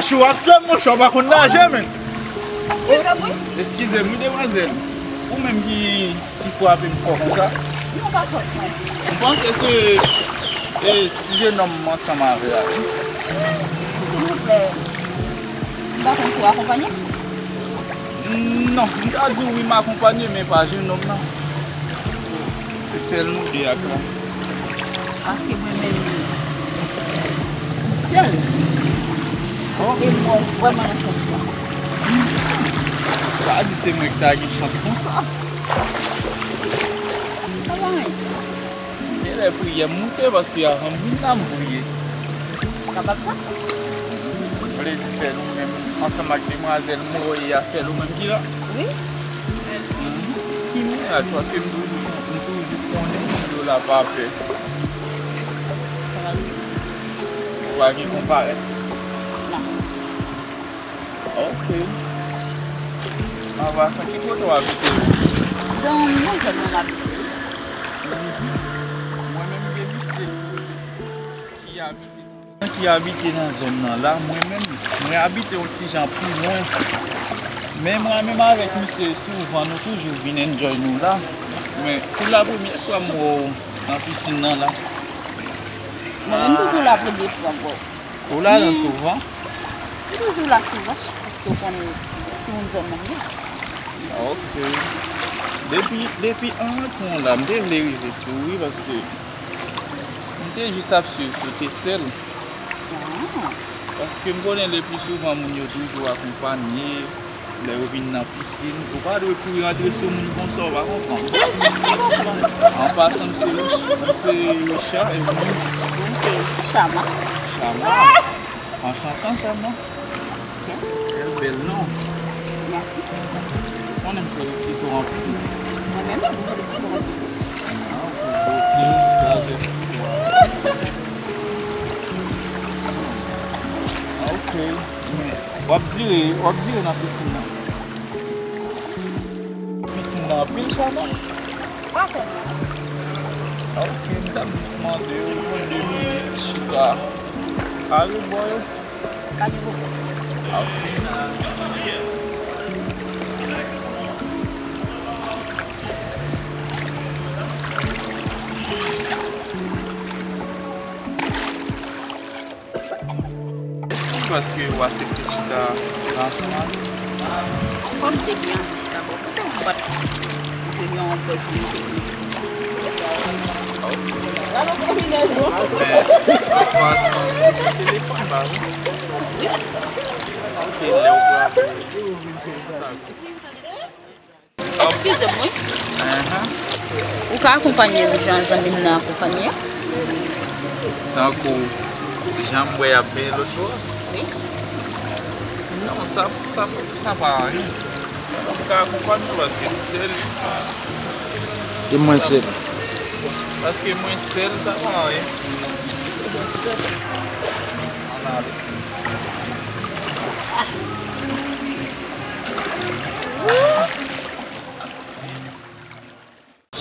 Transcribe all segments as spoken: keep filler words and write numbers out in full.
Chou ap fè monchè, w pa konn naje, men. Eskize m, wi, demwazèl. Ou menm ki, ki frape m fò konsa? Non, pa fòt mwen. M panse se, e, ti jenòm m ansanm avè a, wi. Silvouplè, m pa konn si w akonpanye? Non, m ta di w wi m akonpanye, men pa jenòm nan. Se sèl nou de ak la. Paske mwen menm, m sèl. Oh. E mwen vrèman nan sans mwen. Pa di se mwen ki ta gen chans konsa. Sa pa anyen. Genlè priyè m moute paske avan m vin la m priye. Kapab sa? Vle di sèl ou menm ansanm ak demwazèl m voye a, sèl ou menm ki la? Wi. Mhm. Ki mirak, paske m toujou, m toujou konnen moun yo la pa pè. Ou pa gen konparèt? Non. Ok. An pasan, ki kote w abite? Nan, nan zòn nan m abite, wi. Mhm. Mwen menm gen misye ki abite, ki abite nan zòn nan la. Mwen menm, mwen abite yon ti jan pi lwen. Men mwen menm avèk misye, souvan nou toujou vin enjoy nou la. Men pou la premyè fwa m wè w nan pisin nan la. Mwen menm tou pou la premye fwa m wè w. Ou la la souvan? M toujou la souvan, paske w konnen timoun zòn nan m ye. Ok. Depi, depi an rantre w la, m te vle rive sou ou wi, paske m te jis ap swiv si w te sèl. Ah. Paske m konnen le pli souvan moun yo toujou akonpanye, lè yo vin nan pisin, ou pa dwe kouri rantre sou moun konsa, ou pa konprann. An pasan, m se Rich-, m se Richard, e ou menm? Mwen se Chama. Chama. Anchantan, Chama. Ok. Bèl, bèl non. Mèsi. Ou konnen m felisite w anpil. Mwen menm, mwen felisite w anpil. Ah, pou bote, sajès ou a. Ok. Men, w ap dire, w ap dire nan pisin nan. Pisin nan anpil, Chama? Pa tèlman. Ok, m t ap jis mande w pou de minit chita. Kare bò yo? Pa gen pwoblèm. Ok. Mèsi paske w aksepte chita la ansanm ak nou. Kòm te byen anvi chita bò kote m, bat se yon pòz mwen te vin. Ok. An pasan, ou gen telefòn la, wi? Ok, lè w frape, ou vin fè kontak. Eskize m, wi. Ou ka akonpanye m jan zanmi m nan akonpanye a? Tankou jan m wè y ap benyen lòt bò a? Wi. Non, sa, sa, sa pa anyen. Ou ka akonpanye m paske m sèl. E mwen sèl. Paske mwen sèl, sa pa anyen. Ann ale.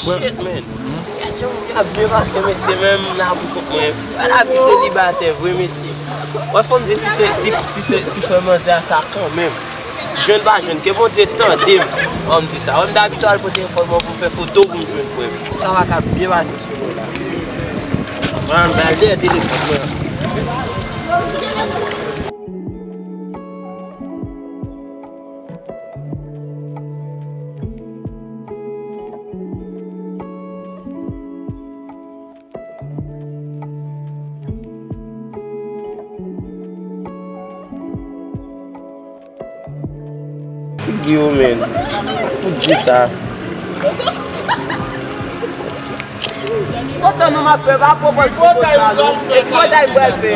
Shit, man. Gad jan moun yo ap byen pase, mesye, men m la pou kont mwen. Gad lavi selibatè vre, mesye. Wè, fò m di ti sè, ti, ti sè, ti sè manzè a sa kanmenm. Jwenn pa jwenn, ke Bondye tande m. An m di sa. Wè, m dabitye al pote enfòm pou m fè foto pou m jwenn frè m. Sa pa ka byen pase sou nou la. Mwen, m al dèyè telefòn mwen. Figi w, men. Fout di sa. Kontan nou m ap fè, pa pwopòz pwopòz sa, non. E pwopòz sa m pral fè.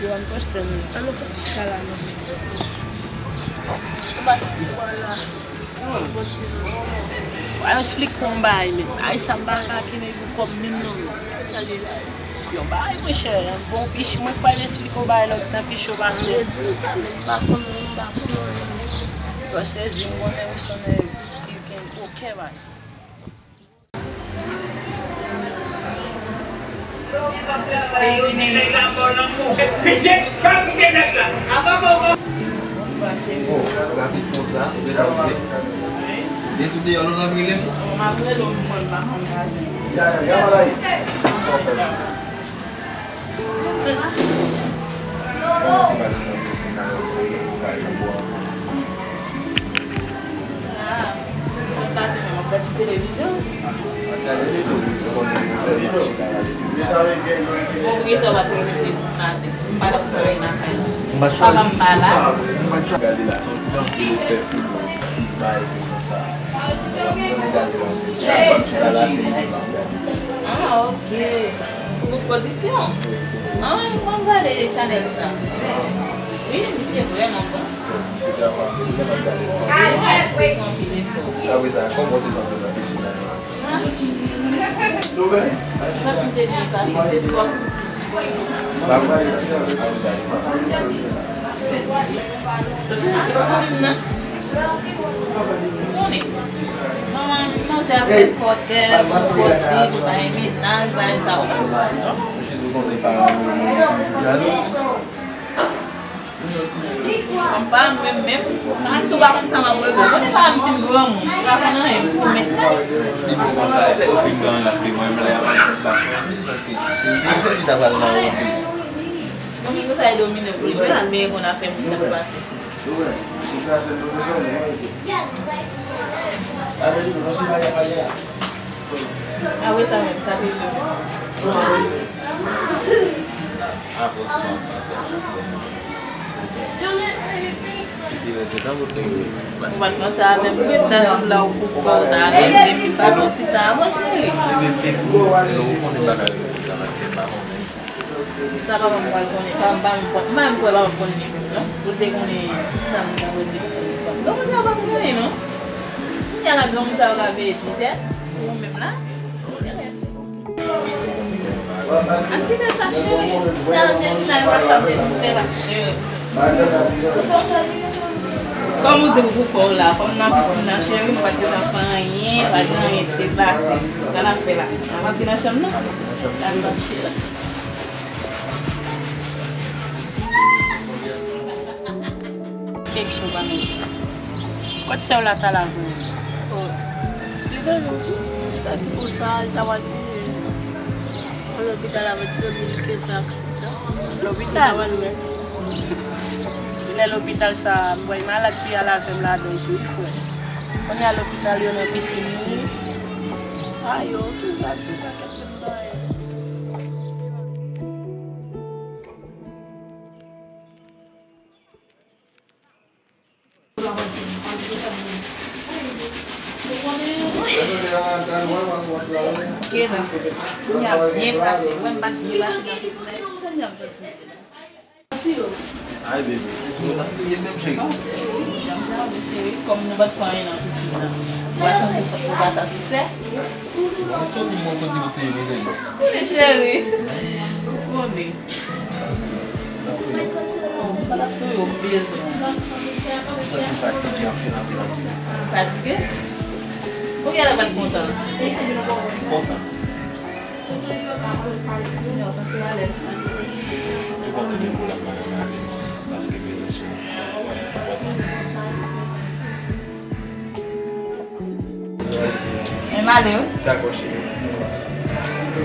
Yo, ann poste m. Ann nou fè ti sa la, non. Ou pa ti pi bò la. Ou bon ti jan. Al esplike w yon bagay, men. Ay, sa m pa ka kenbe pou kòb menm non, men. Sa li la. Yon bagay, monchè, bon, pis, mwen pral esplike w bagay lòt tan pi cho pase. Mwen di w sa, men m pa konn, m pa konn. Yo sezi, m konnen ou se yon nèg ki gen gwo kè, baz. Bonswa, cheri. Oh, rapid konsa, ou gentan rive? Depi w deyò, ou nan rele m? Bon, m ap rele w, m konn pa konn gade. Sa w fè la? Kòman te pase nan Meksik la, ou bay pou bò? Ah, sa pase menm, ap gade televizyon. Ah, ap gade televizyon, konnen mwen sèlman chita la depi. Bon, poukisa w pa t rele m maten? M pa t ap fè anyen lakay la. Papa m pa la. M pa t gade la, se yon ti jan de pèfim ki bay konsa. Mwen gade la, chak fwa m chita la, se li m ap gade. Ah, ok. Pou pwodisyon? Ah, mwen gade chanèl sa. Wi, misye vrèman bon. Misye travay anpil, mwen gade l. Wi, misye fè anpil efò, wi. Apre sa, kòman w te santi w nan pisin nan? Santi m te byen pase, m te swaf osi. Ba mwen ti sa, ba mwen ti sa. Ou konnen, manman, manzè ap fè fòkè, sou kote, li pa gen mennaj, pa gen sa, ou pa konprann, non? Mesye, ou konnen paran mwen, mwen toujou jalou. Anba menm, menm, an tou pa konn sa m ap regle. Konnen pa m fin granmoun, m pa konn anyen, m pwomèt la. Li bon konsa, e lè yo fin granmoun, paske mwen menm la, y ap al fè plas mwen plis, paske se li menm ki ta pral nan wote. Domino sa e domino pou l jwe, al meye konn afè moun nan pase. Apre sa menm, sa te jwe. Apre sa, m ap pase a chak fwa. Ou pa t panse avè m, wi, dan la ou pou kò w ta rete, m pa santi ta avan, cheri. Leve pik ou, lè ou konnen bagay yo konsa, paske m pa konnen. Sa papa m pral konnen, pa, pa m kwè, m pa menm kwè papa m konn li menm non. Pou l te konnen sa m ta konnen. Granmoun sa pa konn anyen non. Kounye a la granmoun sa yo ka veye ti fè pou ou menm la. An kite sa cheri. Kounye a la tèt la, e pa sa m te vin fè la cheri. Kòm ou di m pou kò w la, kòm nan pisin nan cheri, nou pa t gentan fè anyen, pa gen anyen ki te pase. Sa n ap fè la? N ap antre nan chanm nan? N ap mache la. Kesyon pa konsa. Kot sè w la t al avè w? Oh. Li te di, li te di konsa, li ta pral vini nan lopital avèk zanmi l ki te fè aksidan. Lopital? Li ta pral wè. Lè lopital sa, m kwè malad pi al avè m ladan tou, wi, frè. Kounye a lopital yo nan pisin wi. A yo toujou ap di pakèt lòt bagay. Kounye a byen pase. Wè m pa t byen pase nan pisin nan. Kounye a m santi m te pase. Ay, bebe, ou t ap touye m menm, cheri. Non, cheri, janm sa, wi, cheri, kòm nou pa t fè anyen nan pisin nan. Ou pa santi, ou pa santi fè? Ou santi mwen santi m touye m, cheri. Wi, cheri. Ou konnen. Sa vle, m t ap touye w. Non, m pa t ap touye w, m bezwen w. M santi m fatige anpil, anpil, anpil. Fatige? Poukisa w pa t kontan? M kontan. Ou konnen depi w la m pa janm alèz, paske prezans ou enpòtan. Men m ale wi. Dakò, cheri.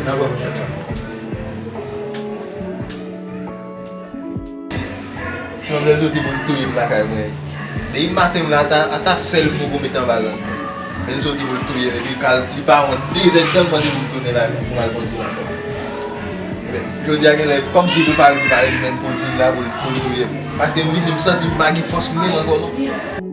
Dakò, cheri. Si yon lè l soti pou l touye m lakay mwen, depi maten m la, ata, ata sèl mo pou met anba zòn mwen. Men l soti pou l touye m, epi kal, li pa wont, de zè tan m mande pou m tounen lakay pou m al kontinye ankò. Men, jodi a gen lè, kòmsi pou pa, pou pa li menm pou l vin la, pou l, pou l touye m. Paske m vini, m santi m pa gen fòs menm ankò non.